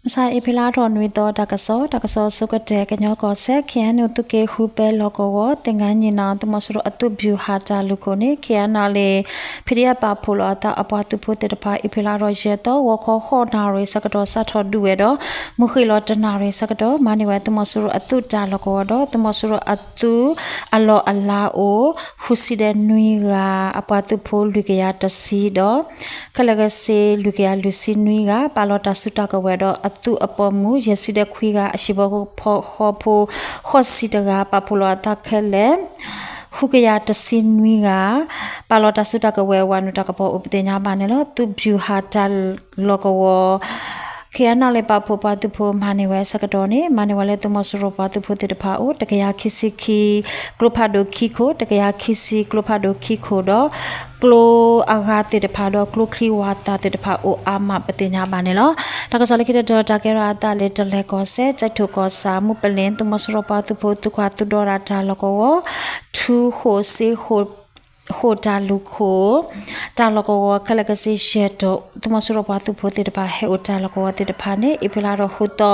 မဆါအ့ဖြ့လါထီၣ်နွံသီတၢ်ကစီၣ်, တၢ်ကစီၣ်ဆိကတၢၢ် ကညီကီၢ်စဲၣ် ခ့ၣ်အဲၣ်ယူၣ် သုးက့ဃုပဲလီၢ်ကဝီၤ သ့ၣ်ငါနံၣ်နီၤ သုးမီၤစိရိၤအသုး ဗျူဟာ တၢ်လုၢ်ခိၣ်န့ၣ် ခ့ၣ်အဲၣ်ယူၣ် ပီၣ်ဖးဖီၣ်လိာ်အသးအပှၤသုးဖိသ့ၣ်တဖၣ် အ့ဖြ့လါထီၣ်ယဲၢ်သီ ဂီၤခီဃိးနၣ်ရံၣ်ဆၢကတီၢ် စးထီၣ်ဒုးဝဲဒီး မုၢ်ဃ့ၢ်လီၤတနၣ်ရံၣ်ဆၢကတီၢ် မၤန့ၢ်ဝဲသုးမီၤစိရိၤအသုးတၢ်လီၢ်ကဝီၤဒီး သုးမီၤစိရိၤအသုးအလီၢ်အလၤအိၣ် ဃုဆံဒီးနွံဂၤ, အပှၤသုးဖိလွံၢ်ကယၤတဆံဒီး ခဲလၢာ်ခဲဆ့လွံၢ်ကယၤလွံၢ်ဆံနွံဂၤ ပာ်လီၤတၢ်စုတၢ်ကဝဲၤဒီးအသုးအပိာ်မုၣ် ယဲၢ်ဆံဒီးခွံဂၤ, အဟံၣ်ဖိဃီဖိ ဃိးဆံတဂၤ ပာ်ဖှိၣ်လိာ်အသးခဲလၢာ် ဃုကယၤတဆံနွံဂၤ ပာ်လီၤတၢ်စုတၢ်ကဝဲၤ ဝၤနုာ်တၢ်ကပီၤအိၣ်ပသ့ၣ်ညါဘၣ်န့ၣ်လီၤ. သုး ဗျူဟာ တၢ်လီၢ်ကဝီၤ ခ့ၣ်အဲၣ်ယူၣ် ပာ်ဖှိၣ်ပှၤသုးဖိမၤန့ၢ်ဝဲဆၢကတီၢ်န့ၣ် မၤန့ၢ်ဝဲလၢသုးမီၤစိရိၤပှၤသုးဖိသ့ၣ်တဖၣ်အိၣ် တကယၤခံဆံခံ ကျိဖးဒိၣ်ခံခိၣ်, တကယၤခံဆံကျိဖးဒိၣ်ခံခိၣ်ဒီး ကျိအဂၤသ့ၣ်တဖၣ်ဒီး ကျိချံဝၣ်သၣ်သ့ၣ်တဖၣ်အိၣ်အါမးပသ့ၣ်ညါဘၣ်န့ၣ်လီၤ. တၢ်ကစီၣ်လၢခံတတီၤ တၢ်ကဲထီၣ်အသးလၢ တလဲၤကီၢ်စဲၣ် ကၠဲးထိၣ်ကီၢ်ဆၣ် မုၢ်ပလ့ၤ သုးမီၤစိရိၤပှၤသုးဖိ သုးခွါသုးဒီတၢ်လီၢ်ကဝီၤ ထူဃိၣ်စ့ ဃိၣ်တၢ်လုၢ်ခိၣ် တၢ်လီၢ်ကဝီၤ ခဲလၢာ်ခဲဆ့ယဲၢ်တီၢ် သုးမီၤစိရိၤပှၤသုးဖိသ့ၣ်တဖၣ် ဟဲအိၣ်တၢ်လီၢ်ကဝီၤသ့ၣ်တဖၣ်န့ၣ် အ့ဖြ့လါထီၣ်ဃုသီ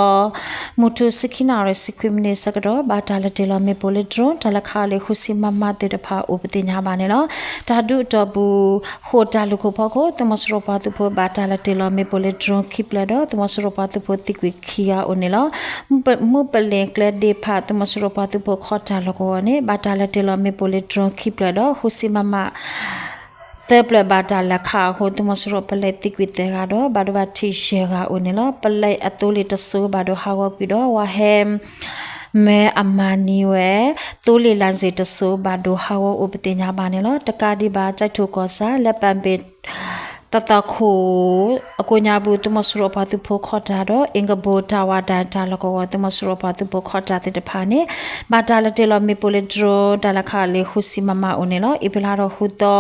မုၢ်ထူၣ်ဆံခံနၣ်ရံၣ်ဆံခွံမံးနံးဆၢကတီၢ် ဘၣ်တၢ်လဲၤတ့ၢ်လီၤမ့ၣ်ပိၢ်လၢ drone တၢ်လဲၤခးအီၤလၢ ဃုဆံ မမ သ့ၣ်တဖၣ်အိၣ်ပသ့ၣ်ညါဘၣ်န့ၣ်လီၤ. တၢ်ဒုးအတီၢ်ပူၤ ဃိၣ်တၢ်လုၢ်ခိၣ်ဖီခိၣ် သုးမီၤစိရိၤပှၤသုးဖိဘၣ်တၢ်လဲၤတ့ၢ်လီၤမ့ၣ်ပိၢ်လၢ drone ခံဖျၢၣ်ဒီး သုးမီၤစိရိၤပှၤသုးဖိသံကွံာ်ခံဂၤအိၣ်န့ၣ်လီၤ. မုၢ်ပလ့ၤကျဲဒ့ဖး သုးမီၤစိရိၤပှၤသုးဖိခီတၢ်လီၢ်ကဝီၤန့ၣ် ဘၣ်တၢ်လဲၤတ့ၢ်လီၤမ့ၣ်ပိၢ်လၢ drone ခံဖျၢၣ်ဒီး ဃုဆံ မမ သၢဖျၢၣ်ဘၣ်တၢ်လဲၤခးအဃိ သုးမီၤစိရိၤပလဲသံကွံာ်သၢဂၤဒီး ဘၣ်ဒိဘၣ်ထံးယဲၢ်ဂၤအိၣ်န့ၣ်လီၤ. ပလဲအသိလ့ၣ်တစိၤဘၣ်ဒိဟးဂီၤကွံာ်ဒီး ဝၤဟဲ မဲအမၤနံၤဝဲ သိလ့ၣ်လၣ်စ့ၣ်တစိၤဘၣ်ဒိဟးဂီၤအိၣ်ပသ့ၣ်ညါဘၣ်န့ၣ်လီၤ. တကးဒံးဘၣ် ကၠဲးထိၣ်ကီၢ်ဆၣ် လၢပၣ်ဘ့ၣ် တၢ်သွၣ်ခိၣ် အကိးညါပူၤ သုးမီၤစိရိၤအပှၤသုးဖိခီတၢ်ဒီး အ့ကဘိၣ်တၢ်ဝၢ်ဒၣ်တၢ်လီၢ်ကဝီၤ သုးမီၤစိရိၤအပှၤသုးဖိခီတၢ်သ့ၣ်တဖၣ်န့ၣ် ဘၣ်တၢ်လဲၤတ့ၢ်လီၤမ့ၣ်ပိၢ်လၢ drone တၢ်လဲၤခးအီၤလၢ ဃုဆံ မမ အိၣ်န့ၣ်လီၤ. အ့ဖြ့လါထီၣ်ဃုသီ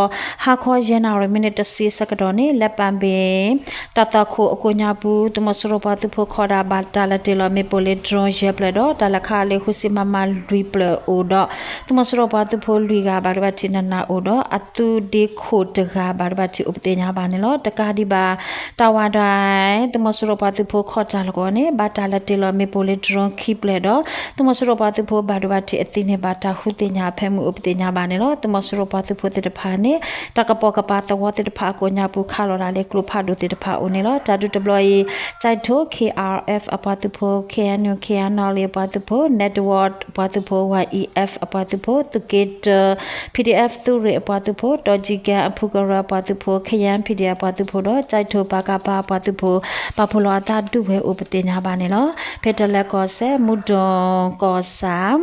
ဟါခီယဲၢ်နၣ်ရံၣ်မံးနံးတဆံဆၢကတီၢ်န့ၣ် လၢပၣ်ဘ့ၣ် တၢ်သွၣ်ခိၣ်အကိးညါပူၤ သုးမီၤစိရိၤပှၤသုးဖိခီတၢ် ဘၣ်တၢ်လဲၤတ့ၢ်လီၤမ့ၣ်ပိၢ်လၢ drone ယဲၢ်ဖျၢၣ်ဒီး တၢ်လဲၤခးအီၤလၢ ဃုဆံ မမ လွံၢ်ဖျၢၣ်အိၣ်ဒီး သုးမီၤစိရိၤပှၤသုးဖိလွံၢ်ဂၤ ဘၣ်ဒိဘၣ်ထံးနးနးအိၣ်ဒီး အသုးဒ့ခိၣ်တဂၤ ဘၣ်ဒိဘၣ်ထံးအိၣ်ပသ့ၣ်ညါဘၣ်န့ၣ်လီၤ. တကးဒံးဘၣ် တၢ်ဝၢ်ဒၣ် သုးမီၤစိရိၤပှၤသုးဖိခီတၢ်လီၢ်ကဝီၤန့ၣ် ဘၣ်တၢ်လဲၤတ့ၢ်လီၤမ့ၣ်ပိၢ်လၢ drone ခံဖျၢၣ်ဒီး သုးမီၤစိရိၤပှၤသုးဖိဘၣ်ဒိဘၣ်ထံးအသံန့ၣ် ဘၣ်တၢ်ဃုသ့ၣ်ညါအဖၢမုၢ်အိၣ်ပသ့ၣ်ညါဘၣ်န့ၣ်လီၤ. သုးမီၤစိရိၤပှၤသုးဖိသ့ၣ်တဖၣ်န့ၣ် တၢ်ကပိာ်ကပၤသဝီသ့ၣ်တဖၣ်အကိးညါပူၤ ခးလီၤဒၣ်လၢကျိဖးဒိၣ်သ့ၣ်တဖၣ်အိၣ်န့ၣ်လီၤ. တၢ်ဒုးတဘျီအံၤ ကၠဲးထိၣ် ခ့ၣ်အဲၣ်ယူၣ် အပှၤသုးဖိ, ခ့ၣ်အဲၣ်ယူၣ် ခ့ၣ်အဲၣ်ယူၣ် အပှၤသုးဖိ, Network အပှၤသုးဖိ, ဝါ အံၤ F အပှၤသုးဖိ, သုးက့တၢ PDF သုးရ့ၣ်အပှၤသုးဖိ, တီၢ်ကၠံၣ်ကၣ် အဖုကရၢအပှၤသုးဖိ, ခယၣ် PDF အပှၤသုးဖိဒီး ကၠဲးထိၣ် ပကဖ အပှၤသုးဖိ ပာ်ဖှိၣ်လီၤအသးဒုးဝဲအိၣ်ပသ့ၣ်ညါဘၣ်န့ၣ်လီၤ. ဖဲတလဲကီၢ်စဲၣ် မူဒိၣ်ကီၢ်ဆၣ်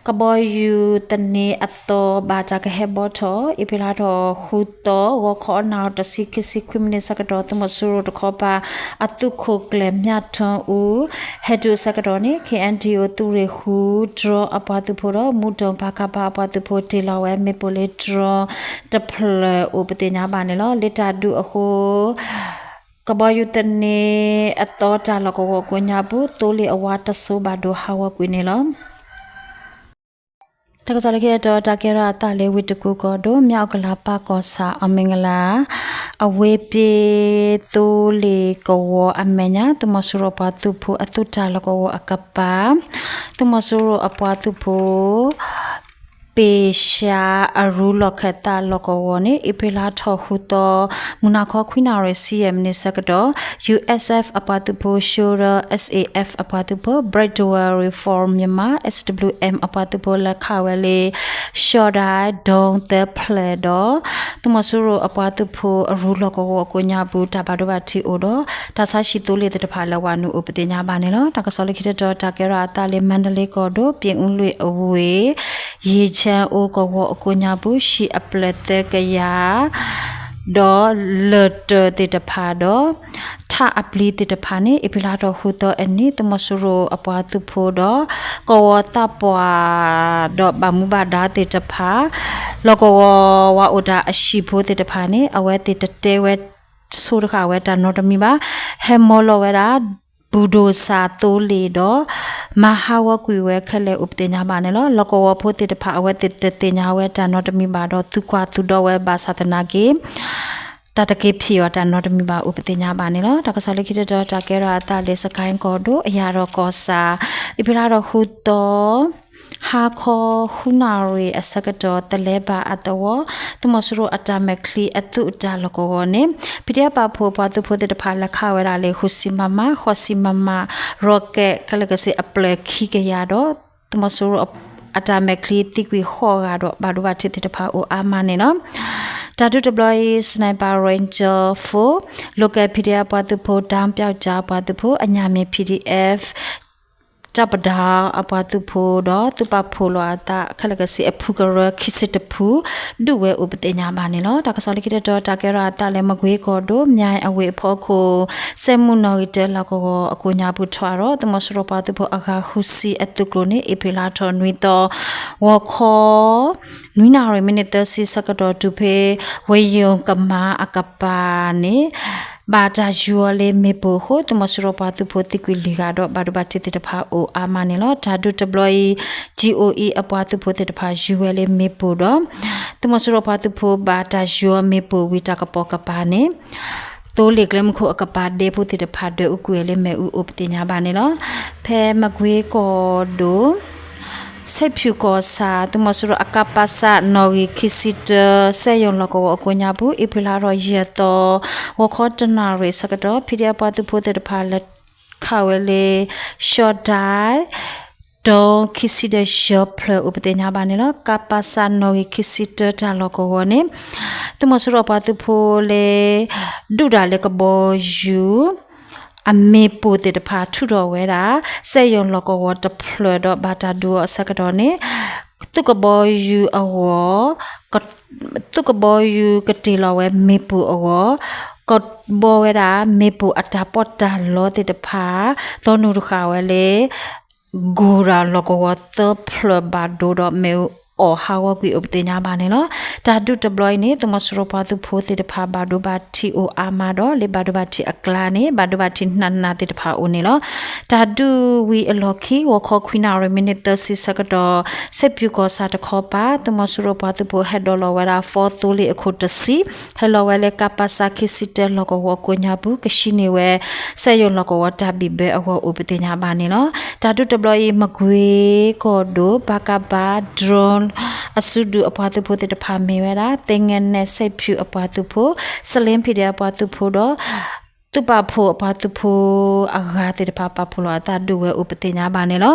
ကဘီယူၤသန့အသီ ဘၣ်တၢ်ကဟဲဘီထီၣ် အ့ဖြ့လါထီၣ်ဃုသီ ဂီၤခီနၣ်ရံၣ်တဆံခံဆံခွံမံးနံးဆၢကတီၢ် သုးမီၤစိရိၤတခီပၤ အသုးခိၣ်ကျၢၢ် မြထွန်းဦး ဟဲတုၤအဆၢကတီၢ်န့ၣ် KNDO သုးရ့ၣ်ဃု drone အပှၤသုးဖိဒီး မူဒိၣ် ပကဖ အပှၤသုးဖိ တ့ၢ်လီၤဝဲမ့ၣ်ပိၢ်လၢ drone တဖျၢၣ်အိၣ်ပသ့ၣ်ညါဘၣ်န့ၣ်လီၤ. လၢတၢ်ဒုးအဃိ ကဘီယူၤသန့အသီတၢ်လီၢ်ကဝီၤကိးညါပူၤ သိလ့ၣ်အဝါတစိၤဘၣ်ဒိဟးဂီၤကွံာ်န့ၣ်လီၤ. တၢ်ကစီၣ်လၢခံတတီၤ တၢ်ကဲထီၣ်အသးလၢဝ့ၢ်တကူၣ်ကီၢ်ဒိၣ် မြောက်ဥက္ကလာပၢ်ကီၢ်ဆၣ် အောင်မင်္ဂလာ အဝ့ၢ်ပ့သိလ့ၣ်ကဝီၤအမဲာ်ညါ သုးမီၤစိရိၤအပှၤသုးဖိအသုးတၢ်လီၢ်ကဝီၤအကပၤ သုးမီၤစိရိၤအပှၤသုးဖိ ပ့ၢ်ၡါအရူလီၢ်ခၢၣ်သးလီၢ်ကဝီၤန့ၣ် အ့ဖြ့လါထီၣ်ဃုသီ မုၢ်နၤခီခွံနၣ်ရံၣ်ဆံယဲၢ်မံးနံးဆၢကတီၢ် USF အပှၤသုးဖိ Shoulder SAF အပှၤသုးဖိ Brave Warrior for Myanmar SWM အပှၤသုးဖိ လဲၤခးဝဲလၢ Shawdite drone သၢဖျၢၣ်ဒီး သုးမီၤစိရိၤအပှၤသုးဖိအရူလီၢ်ကဝီၤအကိးညါပူၤ တၢ်ဘၣ်ဒိဘၣ်ထံးအိၣ်ဒီး တၢ်ဆါဟံၣ်သိလ့ၣ်သ့ၣ်တဖၣ်လၢဝၤနုာ်အိၣ်ပသ့ၣ်ညါဘၣ်န့ၣ်လီၤ. တၢ်ကစီၣ်လၢခံတတီၤ တၢ်ကဲထီၣ်အသးလၢ မါဒလ့ကီၢ်ဒိၣ် ပြင်ဦးလွင်အဝ့ၢ် ရေချမ်းအိကဝီၤအကိးညါပူၤ ဟံၣ်အဖျၢၣ်သၢကယၤ ဒီးလၢၢ်တၢၢ်သ့ၣ်တဖၣ်ဒီး ထးအပျံၤသ့ၣ်တဖၣ်န့ၣ် အ့ဖြ့လါထီၣ်ဃုသီအနံၤ သုးမီၤစိရိၤအပှၤသုးဖိဒီး ကဝီၤသးပှၢ် ဒီးဘၣ်မူဘၣ်ဒါသ့ၣ်တဖၣ် လီၢ်ကဝီၤဝဲအိၣ်တၢ်အဟံၣ်ဖိသ့ၣ်တဖၣ်န့ၣ် အဝဲသ့ၣ်တတဲဝဲ ဆိတဃာ်ဝဲတၢ်နီတမံၤဘၣ်. ဟဲမီလီၤဝဲဒၣ် ဘူၣ်ဒိၣ်စၣ်သိလ့ၣ်ဒီး မၤဟးဂီၤကွံာ်ဝဲခဲလၢာ်အိၣ်ပသ့ၣ်ညါဘၣ်န့ၣ်လီၤ. လီၢ်ကဝီၤဖိသ့ၣ်တဖၣ် အဝဲသ့ၣ်တသ့ၣ်ညါဝဲတၢ်နီတမံၤဘၣ်ဒီး သုးကွၢ်သုးဒီဝဲဘၣ်ဆၣ်သနာ်က့ တၢ်တက့ၤဖံးအီၤတၢ်နီတမံၤဘၣ်အိၣ်ပသ့ၣ်ညါဘၣ်န့ၣ်လီၤ. တၢ်ကစီၣ်လၢခံတတီၤ တၢ်ကဲထီၣ်အသးလၢ စကဲၣ်ကီၢ်ဒိၣ် အယၣ်ဒီးကီၢ်ဆၣ်, အ့ဖြ့လါထီၣ်ဃုသီ ဟါခီဃုနၣ်ရံၣ်အဆၢကတီၢ် သလဲဘၣ်အသဝီ သုးမီၤစိရိၤအတၢ်မဲာ်ချံအသုးအတၢ်လီၢ်ကဝီၤန့ၣ် ဖံဒဲပာ်ဖှိၣ်အပှၤသုးဖိသ့ၣ်တဖၣ် လဲၤခးဝဲဒၣ်လၢ ဃုဆံ မမ, ဃိးဆံ မမ rocket ခဲလၢာ်ခဲဆ့အပျဲၢ်ခံကယၤဒီး သုးမီၤစိရိၤအတၢ်မဲာ်ချံသံကွံာ်ဃိးဂၤဒီး ဘၣ်ဒိဘၣ်ထံးသ့ၣ်တဖၣ်အိၣ်အါမးန့ၣ်လီၤ. တၢ်ဒုးတဘျီအံၤ Sniper Ranger Force, Local PDF အပှၤသုးဖိ, တၢ်ပျီကၠၣ်အပှၤသုးဖိ, အညၣ်မ့ၢ် PDF တၢ်ပဒါအပှၤသုးဖိဒီး သုးပာ်ဖှိၣ်လိာ်အသးခဲလၢာ်ခဲဆ့အဖုကရၢ ခံဆံတဖု ဒုးဝဲအိၣ်ပသ့ၣ်ညါဘၣ်န့ၣ်လီၤ. တၢ်ကစီၣ်လၢခံတတီၤ တၢ်ကဲထီၣ်အသးလၢ မကွ့ကီၢ်ဒိၣ် မၠဲအဝ့ၢ်အဖီခိၣ် စဲးမူနီၣ်ဂံၢ်တၢလီၢ်ကဝီၤအကိးညါပူၤထွဲဒီး သုးမီၤစိရိၤပှၤသုးဖိအဂၤဃုဆံအသုးကျိၤန့ၣ် အ့ဖြ့လါထီၣ်နွံသီ ဂီၤခီ နွံနၣ်ရံၣ်မံးနံးသၢဆံဆၢကတီၢ် တုၤဖဲ ဝ့ၢ်ယိၤကမၣ်အကပၤန့ၣ် ဘၣ်တၢ်ယူၤအီၤလၢမ့ၣ်ပိၢ်အဃိ သုးမီၤစိရိၤပှၤသုးဖိသံကွံာ်လွံၢ်ဂၤဒီး ဘၣ်ဒိဘၣ်ထံးသ့ၣ်တဖၣ်အိၣ်အါမးန့ၣ်လီၤ. တၢ်ဒုးတဘျီအံၤ GOE အပှၤသုးဖိသ့ၣ်တဖၣ်ယူၤဝဲလၢမ့ၣ်ပိၢ်ဒီး သုးမီၤစိရိၤပှၤသုးဖိဘၣ်တၢ်ယူၤအီၤမ့ၣ်ပိၢ်ဝံၤတၢ်ကပိာ်ကပၤန့ၣ် သိလ့ၣ်ကျဲမုၢ်ခိၣ်အကပၤဒဲဖိသ့ၣ်တဖၣ် ဒွဲၣ်အူကွံာ်ဝဲလၢမ့ၣ်အူအိၣ်ပသ့ၣ်ညါဘၣ်န့ၣ်လီၤ. ဖဲမကွ့ကီၢ်ဒိၣ် ဆဲးဖၠူၣ်ကီၢ်ဆၣ် သုးမီၤစိရိၤအကပစၢ်နီၣ်ဂံၢ်ခံဆံတၢ စဲးယိၤလီၢ်ကဝီၤအကိးညါပူၤ အ့ဖြ့လါထီၣ်ယဲၢ်သီ ဂီၤခီတနၣ်ရံၣ်ဆၢကတီၢ် ဖံဒဲပှၤသုးဖိသ့ၣ်တဖၣ်လဲၤခးဝဲလၢ ရှီၣ်ဒၢၣ် ဒီခံဆံဒီးယဲၢ်ဖျၢၣ်အိၣ်ပသ့ၣ်ညါဘၣ်န့ၣ်လီၤ. ကပစၢ်နီၣ်ဂံၢ်ခံဆံတၢတၢ်လီၢ်ကဝီၤန့ၣ် သုးမီၤစိရိၤပှၤသုးဖိလၢ ဒုးတၢ်လၢကဘီယူၤ အမ့ၣ်ပိၢ်သ့ၣ်တဖၣ်ထုးထီၣ်ဝဲဒၣ် စဲးယိၤလီၢ်ကဝီၤတဖျၢၣ်ဒီးဘၣ်တၢ်ဒုးအီၤအဆၢကတီၢ်န့ၣ် သုးကဘီယူၤအဂီၢ် သုးကဘီယူၤကတ့ၢ်လီၤဝဲမ့ၣ်ပိၢ်အဂီၢ် ကဘီဝဲဒၣ်မ့ၣ်ပိၢ်အတၢ်ပီးတၢ်လီသ့ၣ်တဖၣ် သီနုာ်တဃာ်ဝဲလၢ ကိၤရၤလီၢ်ကဝီၤသၢဖျၢၣ်ဘၣ်ဒိဒီးမ့ၣ်အူအီၣ်ဟးဂီၤကွံာ်အိၣ်ပသ့ၣ်ညါဘၣ်န့ၣ်လီၤ. တၢ်ဒုးတဘျီအံၤန့ၣ် သုးမီၤစိရိၤပှၤသုးဖိသ့ၣ်တဖၣ်ဘၣ်ဒိဘၣ်ထံးအိၣ်အါမးဒီး လၢဘၣ်ဒိဘၣ်ထံးအကျါန့ၣ် ဘၣ်ဒိဘၣ်ထံးနးနးသ့ၣ်တဖၣ်အိၣ်န့ၣ်လီၤ. တၢ်ဒုးဝံၤအလီၢ်ခံ ဂီၤခီခွံနၣ်ရံၣ်မံးနံးသၢဆံဆၢကတီၢ် စဲးဖၠူၣ်ကီၢ်ဆၣ်တခီပၤ သုးမီၤစိရိၤပှၤသုးဖိဟဲဒိးလီၤဝဲဒၣ် ဖီသိလ့ၣ်အခိၣ်တဆံ ဟဲလီၤဝဲလၢ ကပစၢ်ခံဆံတၢလီၢ်ကဝီၤကိးညါပူၤ ကဆှံန့ၢ်ဝဲ စဲးယိၤလီၢ်ကဝီၤတၢ်ဘံၣ်ဘၢအဂီၢ်အိၣ်ပသ့ၣ်ညါဘၣ်န့ၣ်လီၤ. တၢ်ဒုးတဘျီအံၤ မကွ့ကီၢ်ဒိၣ် ဘၣ်ကဘၣ် drone အစုဒုးအပှၤသုးဖိသ့ၣ်တဖၣ်မ့ၢ်ဝဲဒၣ် သ့ၣ်ငဲနဲၣ်စဲးဖၠူၣ်အပှၤသုးဖိ, စလ့ဖံးဒဲးအပှၤသုးဖိဒီး သုးပာ်ဖှိၣ်အပှၤသုးဖိအဂၤသ့ၣ်တဖၣ်ပာ်ဖှိၣ်လိာ်အသးဒုးဝဲအိၣ်ပသ့ၣ်ညါဘၣ်န့ၣ်လီၤ.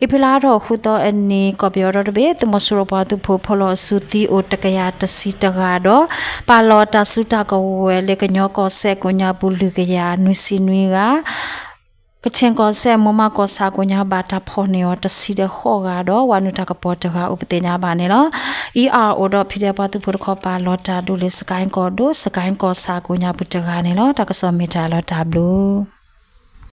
အ့ဖြ့လါထီၣ်ဃုသီအနံၤ ကီၢ်ပယီၤဒီတဘ့ၣ် သုးမီၤစိရိၤပှၤသုးဖိဖီၣ်လီၤအစုသံအိၣ်တကယၤတဆံတဂၤဒီး ပာ်လီၤတၢ်စုတၢ်ကဝဲၤလၢကညီကီၢ်စဲၣ်ကိးညါပူၤလွံၢ်ကယၤနွံဆံနွံဂၤ ကခၠ့ၣ်ကီၢ်စဲၣ်မိၢ်မးကီၢ်ဆၣ်ကိးညါဘၣ်တၢ်ဖီၣ်န့ၢ်အီၤတဆံဒီးဃိးဂၤဒီး ဝၤနုာ်တၢ်ကပီၤတဂၤအိၣ်ပသ့ၣ်ညါဘၣ်န့ၣ်လီၤ. အံၤအအိၣ်ဒီး ဖံးဒဲးပှၤသုးဖိတခီပၤလီၤတၢ်ဒုးလၢ စကဲၣ်ကီၢ်ဒိၣ် စကဲၣ်ကီၢ်ဆၣ်ကိးညါပူၤတဂၤန့ၣ်လီၤ. တၢ်ကစီၣ်မ့ၢ်တၢ်လီၤတၢ်ဘျုး